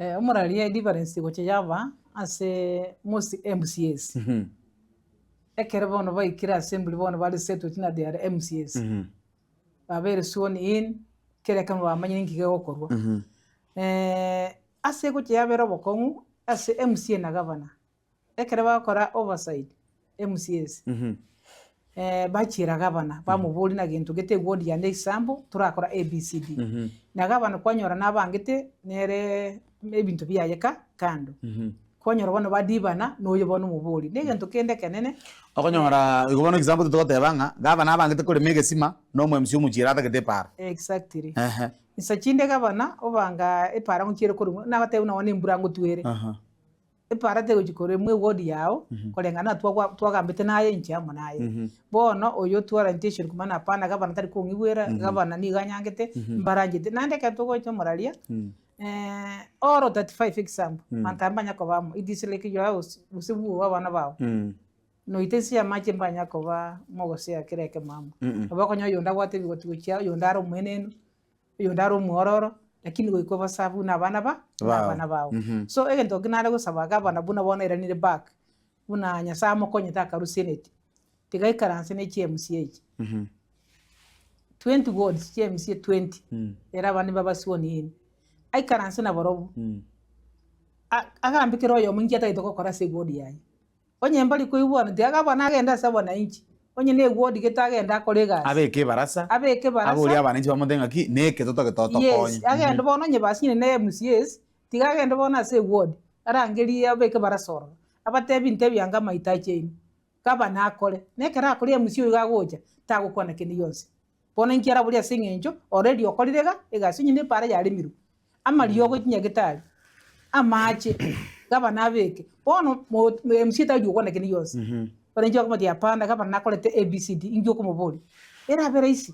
Omoraria edifference gocha yaba ase most MCAs. Ekero bono baikire assembly bono bare settled ng'a they are MCAs, babeire sworn in, kera ekemo bamanyire nki kegokorwa. Ase egocha yabera obokong'u ase MCA na gavana, ekero bagokora oversight MCAs, bachiera gavana bamoboria na gento gete eward yane example torakora ABCD. Na gavana kwanyora nabangete nere ebinto biaye ka kando. Kwanyora bono badibana na oyo bono omobori. Na egento kende ekenene. Okonyora igo bono example totogoteba ng'a gavana abangete korema egesima na omo MC omochie ere atagete epaara. Exactly. Insa chinde gavana obanga epaara ngochia ere koremwa, nagotebi buna bono embura ngotwere. Epaara tegochia koremwa eward yao, koreng'ana na twagwa twagambete naye inche amo naye. Bono oyo otwara intention komanya hapana gavana tari kong'igwera, gavana nigo anyangete, mbaranchete. Naende ekero togocha omoraria, all 35 example, abanto aba mbanya koba amo, it is like your house, gose bwogo abana bao. Noite inse y'amache mbanya koba mogosea kera ekemo amo. Nabo okonyora oyonde abwate ebigoti gochia, oyonde are omoenenu, oyonde are omwororo, lakini goika obasabe buna abana ba buna Bao. abana bao. So egento ekio nare gosaba gavana buna bono airanire back, buna Nyasaye amokonyete akarwa senate, tiga aikaranse ne chi MCA echi. 20 wards, chi MCA 20, ere abande mbaba sworn in, aikaranse nabarobwo, a- agambe kera oyomo inki atagete gokora ase eward yaye. Onye mbari koigwana, tiga gavana agende ase abananchi, onye ne eward gete agende akore egasi. Abeke ebarasa, Abeke ebarasa. aborie abananchi bamotebie ng'aki, neke totagete otokonye. Yes, agende bono onye basinyire na MCAs, tiga agende bono ase eward, arangerie abeke ebarasa ororo, abatebie ntebi anga amahitaji aino, gavana akore. Na ekero akorire MCA oyio iga agocha, tagokwana kende gionsi. Bono inki araborie ase eng'encho already okorire iga egasi onye nepaara yaremirwe, amariogo chinyagetari, amache, gavana abeke. Bono mo MCA tari gokwana kende gionsi. Bono inche bakomotebia hapana gavana nakorete ABCD, inki okomoboria? Erabe rahisi.